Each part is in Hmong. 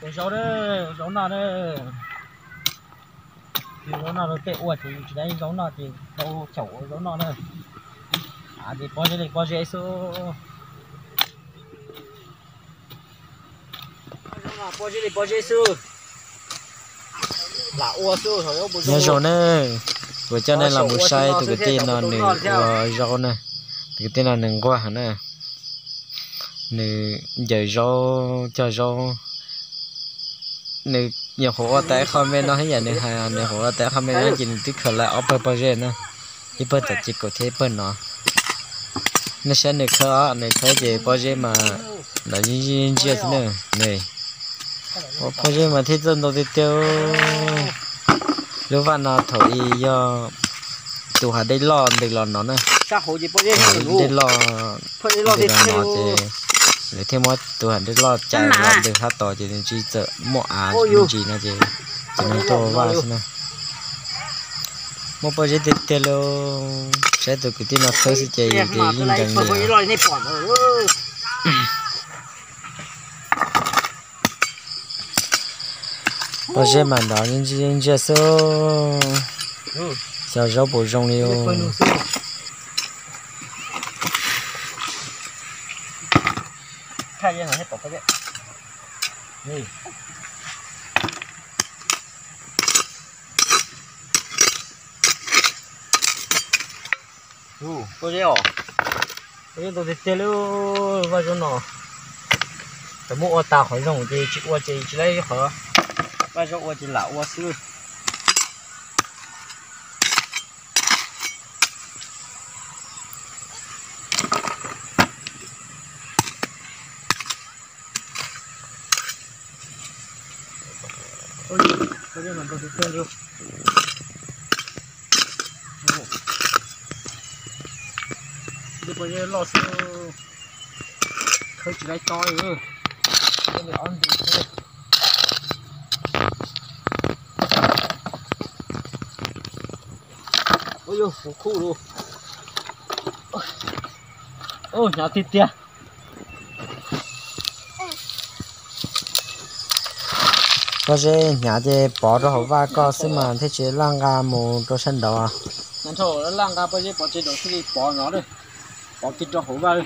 Ua zaub, zaub noj na. Zaub noj rau tej ua ces tsis tau zaub noj ces tau chaum ua zaub noj na. Ces pob zeb li pob zeb xwb. Pob zeb li pob zeb xwb. Lam ua xwb. Nyob zoo na, kuv coj nej los mus saib tus kwv tij no nws ua zaub na. Tus kwv tij no nws nquag heev na. Nws ncaws zaub cog zaub. Nws nyuam qhuav ua tau ib qho me no thiab yom, nws hais nws nyuam qhuav ua tau ib qho me no ces nws twb khaws lawm ob pawg pob zeb na, ib pawg tom ces kaum thiab ib pawg no. Nej saib nws khawb os, nws khawb ces pob zeb mas nrov ntsia ntsia xwb na. Nws ua pob zeb mas thiaj txawj ntau tiag tiag. Lub vaj no thaum ub yog tus hav dej loj ntws los no na. Dej loj ntws los no ces lawv thiaj muab tus hav dej loj cais los ntws sab tod ces nws tsis txawm muaj av me ntsis no ces txiv neej tuaj ua vaj xwb na. Muaj pob zeb tiag tiag li. Saib tus kwv tij no khawb xwb ces yus ces yeej nkees li. Pob zeb mas nrov ntsia ntsia xwb. Xyov zaub puas zoo li. Pob zeb os, pob zeb ntau tiag tiag li. Vaj zaub no, txawm muab ua tau qhov zoo ces tsis ua ces tsis laib qhov. Vaj zaub ua ces lam ua xwb. Pob zeb loj xwb, khawb tsis laib tob li. Ob ntws xwb. Ua yus kuv khuj lus. Hnyav tiag tiag. Pob zeb hnyav ces pov rau hauv vaj koj xwb mas thiaj tsis laj nqa mus rau sab nraud. Laj nqa pob zeb pov tsev nraud xwb li, pov no, pov kiag rau hauv vaj.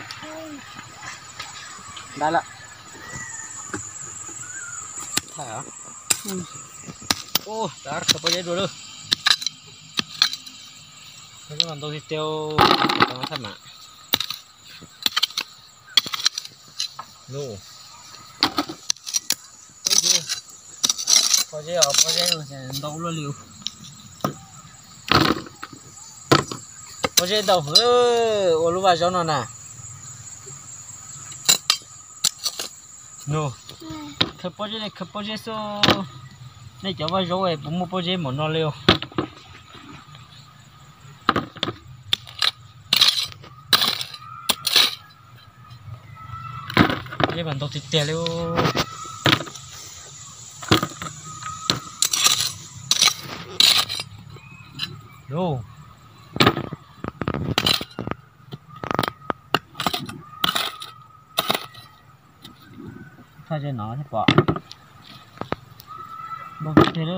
Ntais lawm. Pob zeb dua lawm. Pob zeb mas ntau tiag tiag, thaj mam. Pob zeb, pob zeb ntau luaj li. Pob zeb ntau, ua lub vaj zaub no na. Nug, khaws pob zeb li khaws pob zeb xwb. Nej cov vaj zaub puas muaj pob zeb npaum no li os? Pob zeb mas ntau tiag tiag li. Lub thaj zej no thiaj pom. Ntau tiag tiag li.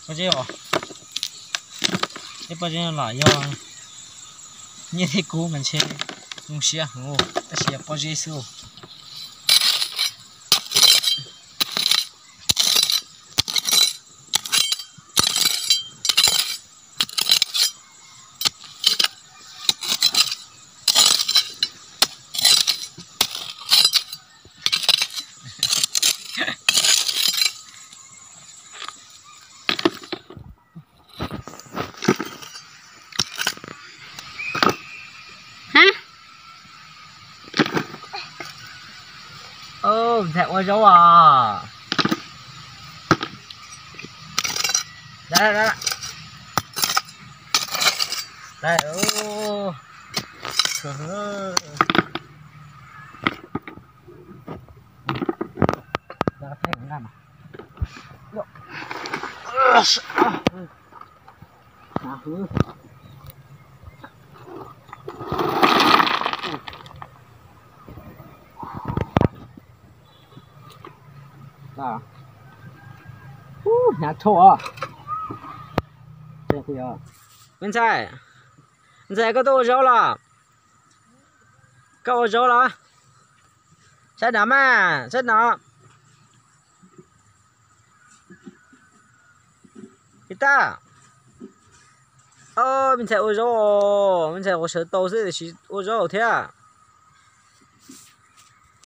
Pob zeb os, tej pob zeb no los yog nyiaj thiab kub mas ntshe zoo siab heev, tab sis yog pob zeb xwb. Ntxhais ua zaub os. Hnyav dhau os. Me ntxhais, ntxhais, koj tuaj ua zaub los? Koj ua zaub los? Saib no mas, saib no. Pis tag. Me ntxhais ua zaub, me ntxhais quav sawv tau xwb tiam sis ua zaub thiab.